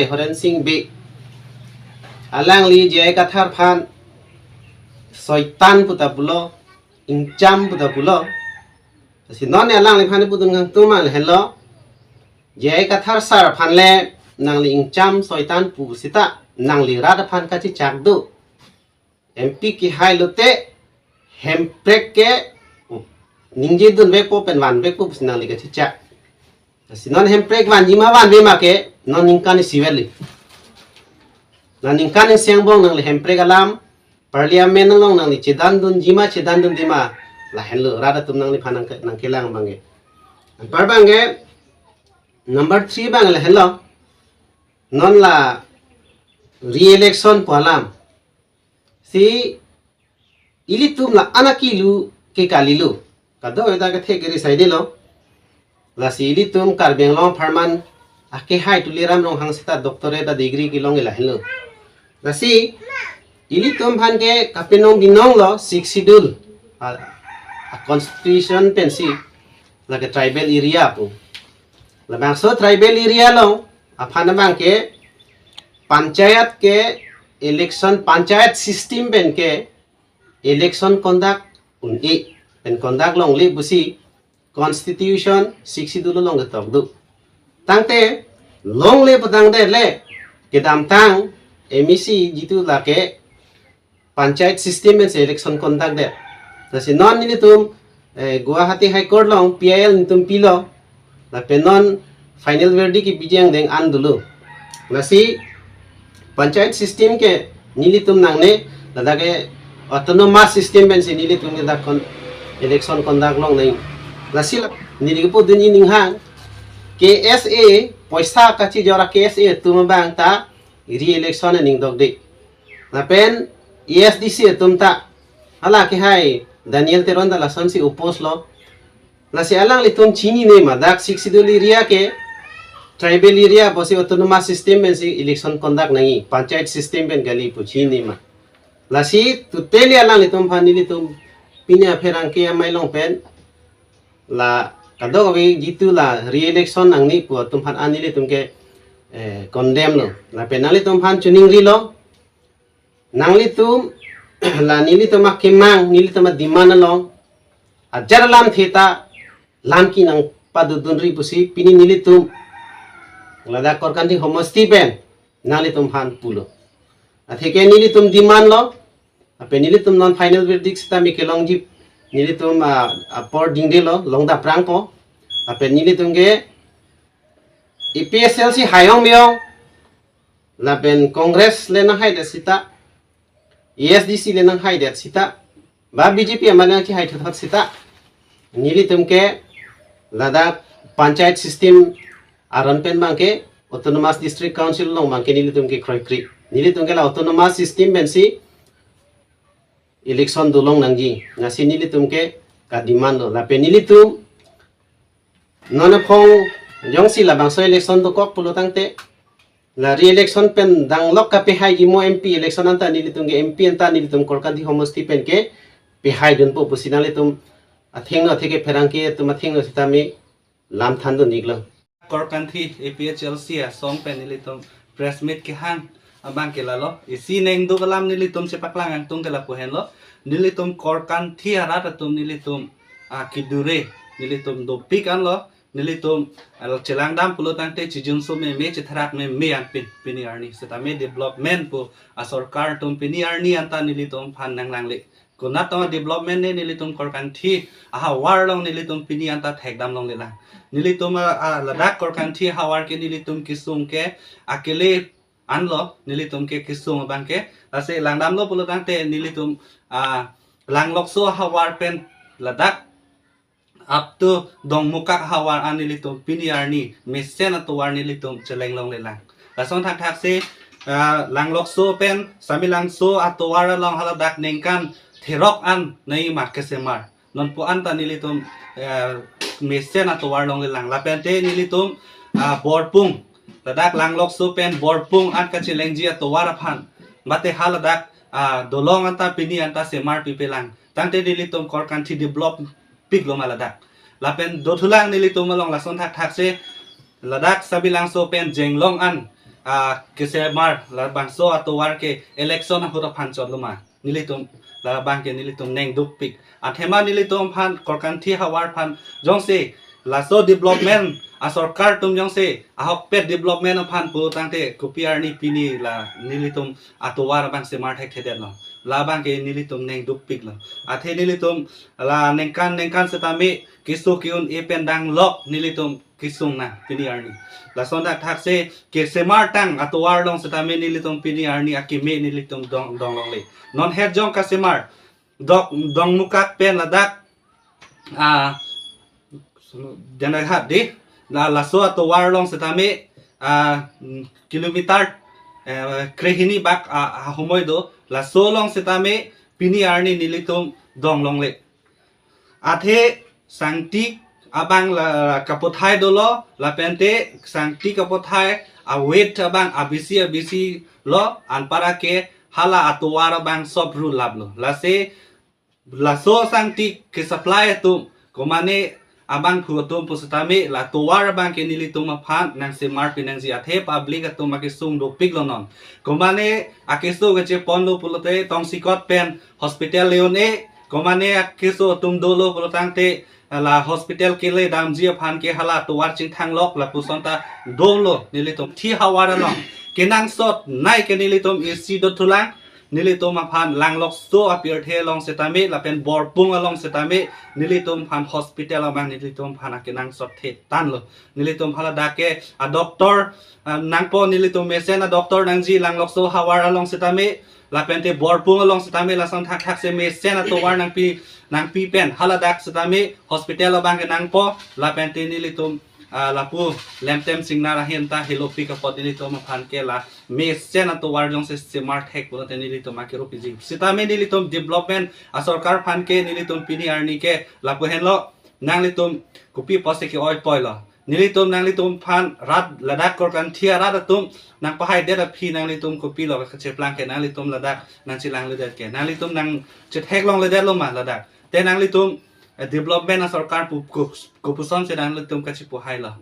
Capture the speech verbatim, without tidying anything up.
Horen Sing Bey. Alangli J I Kathar aphan soitan puta pulo, ingcham puta pulo. Si non alangliphan pudun kangtung ma le henlo. J I Kathar sir aphan le nangli ingcham soitan pu seta nangli rat aphan kachechak do. M P kehai lote hemprek ke ningje dunvekpo pen vanvekpo pusi nangli kachechak. Si non hemprek vanji ma vanve ma ke non ningkan isi verli. Non ningkan isi angbong nangli hemprek alam, parliament along nangli chedan dunji ma chedan dunde ma, lahenlo rat atum nangliphan nang, nangkelang abangke. Anpar abangke, number three abang lahenlo. Non la re-election pu alam. Si ilitum la-an akilu ke kalilo. Kadokave ta kethe kere saidelo. Lasi ilitum Karbi Anglong apharman akehai Tuliram Ronghang seta doctorate a degree kelong lahenlo. Lasi ilitum aphan ke kapenong binong lo Sixth Schedule a, a constitution pensi lake tribal area pu. Labangso tribal area along aphan abangke panchayat ke election, panchayat system pen ke election conduct un-e, pen conduct longle pusi constitution Sixth Schedule along ketok do. Tangte longle putangte le kedamtang M A C jitu lake panchayat system pensi election conduct det. Lasi non nelitum, eh, Guwahati High Court along P I L nelitum pilo. Lapen non final verdict kepiji angdeng an dolo. Lasi panchayat system ke nelitum nangne, ladak ke autonomous system pensi nelitum ke dak kon-, election conduct longnang. Lasi la, neli kepudunji ninghang, K S A, poisa kachijor a K S A atum abang ta re-election aning dokde. Lapen A S D C atum ta, hala kehai Daniel Teron ta lasonsi oppose lo. Lasi alanglitum chinine ma dak Sixth Schedule area ke tribal area pusi autonomous system pensi election conduct nangji, panchayat system pen kali pu chinine ma. Lasi totally alanglitum aphan nelitum pini apherangke amei along pen la kadokave jitu la re-election nangne pu atum aphan an nelitum ke, eh, condemn lo. Lapen nanglitum aphan choningrilo. Nanglitum la nelitum akemang, nelitum ademand along ajat alamthe ta lam ke nangpadodunri pusi pini nelitum ladak Korkanthi homosti pen nanglitum aphan pulo. Atheke nelitum demand lo, lapen nelitum non final verdict sitame kelongji, nelitum, ah, apor dingde lo, long daprangpo. Lapen nelitum ke A P H L C hai-ong me-ong, lapen Congress le nanghaidet seta, A S D C le nanghaidet seta, ba B J P amat nangchehai thuthot seta, nelitum ke ladak panchayat system aron pen abangke Autonomous District Council along abangke nelitum ke kroikre. Nelitum ke la autonomous system pensi election dolong nangji. Lasi nelitum ke kademand lo. Lapen nelitum non aphong jongsi labangso election dokok pulo tangte, la re-election pen danglok kapehaiji mo M P election anta nelitum ke M P anta nelitum Korkanthi homosti pen ke pehaidunpo pusi nanglitum athengno atheke pherangke atum athengno sitame lam thandun-iklo. Korkanthi A P H L C asong pen nelitum press meet kehang abangke lalo. Isi nengduk alam nelitum chepaklang angtung ke lapu henlo. Nelitum Korkanthi arat atum nelitum, ah, kedure nelitum dopik anlo. Nelitum, ah, chelangdam pulo tangte chijunso meme, chetherak meme anpin pini arni. Sitame development pu asorkar atum pini arni anta nelitum aphan nanglangle. Konat tong development ne nelitum Korkanthi ahavar along nelitum pini anta thekdam longlelang. Nelitum, ah, ah, ladak Korkanthi ahavar ke nelitum kesung ke akele anlo, nelitum ke kesung abangke. Lasi langdamlo pulo tangte nelitum, ah, Langlokso ahavar pen ladak up to Dongmukak ahavar an nelitum pini arni mesen atovar nelitum cheleng longlelang. Lason thakthak si, ah, Langlokso pen Samelangso atovar along haladak ningkan therok an nai mat kesemar. Non pu anta nelitum, eh, mesen atovar longlelang. Lapente nelitum, ah, Borpung, ladak Langlokso pen Borpung an kachelengji atovar aphan, mate haladak, ah, dolong anta pini anta semar pipelang. Tangte nelitum Korkanthi develop piklo ma ladak. Lapen dothulang nelitum along lason thakthak si ladak Samelangso pen Jenglong an ah, kesemar labangso atovar ke election ahut aphan chotlo ma? Nelitum labang ke nelitum neng dukpik. Athema nelitum aphan Korkanthi havar aphan jongsi laso development asorkar atum jongsi ahokpet development aphan pulotangte kopi arni pini la nelitum atovar abang semar thekthedetlo? Labang ke nelitum neng dukpiklo. Athe nelitum la ningkan ningkan setame keso ke-un-e pen danglok nelitum kesung nang pini arni. Lason thakthaksi kesemar tang atovar along setame nelitum pini arni akeme nelitum dong, donglongle. Non het jong kasemar dok dongmukak pen ladak, ah, Danahat di, la laso atovar along setame, ah, mm, kilometer, eh, krehini bak, ah, ah, humoi do, laso along setame pini arni nelitum donglongle. Athe sangti abang la kapothai dolo, lapente sangti kapothai awet abang abisi abisi lo, anparke hala atovar abang sop ru laplo. Lasi laso sangti ke-supply atum, komane abangphu atum pusitame la tovar abang ke nelitum aphan nangsemar pinangji, athe public atum akesung dopiklo non. Komane akeso kacheponlo pulote tongsekot pen hospital le-un-e, komane akeso atum dolo pulotangte la hospital kele damji aphan ke hala tovar chingthanglok lapuson ta dolo. Nelitum thi havar along kenangsot nai ke nelitum isi dothulang, nelitum aphan Langlokso apirthe along setame lapen Borpung along setame nelitum aphan hospital abang nelitum aphan akenangsot thetanlo. Nelitum hala dak ke a doctor, ah, nangpo, nelitum mesen a doctor nangji Langlokso havar along setame lapente Borpung along setame lason thakthaksi mesen atovar nangpi nangpi pen hala dak setame hospital abang ke nangpo, lapente nelitum, ah, lapu Lemtem Singnar ahin ta helopik apot nelitum aphan ke la mesen atovar jongsi semar thek pulote nelitum akero piji. Setame nelitum development asorkar aphan ke nelitum pini arni ke lapu henlo, nanglitum kopi apotsi ke-oi poilo? Nelitum nanglitum aphan rat ladak Korkanthi arat atum nangpahaidet aphi nanglitum kopilo kacheplang ke, nanglitum ladak nangchelangledet ke, nanglitum nangchetheklongledetlo ma ladak? Te nanglitum, eh, development asorkar pu, ku, kopusonsi nanglitum kachepuhailo?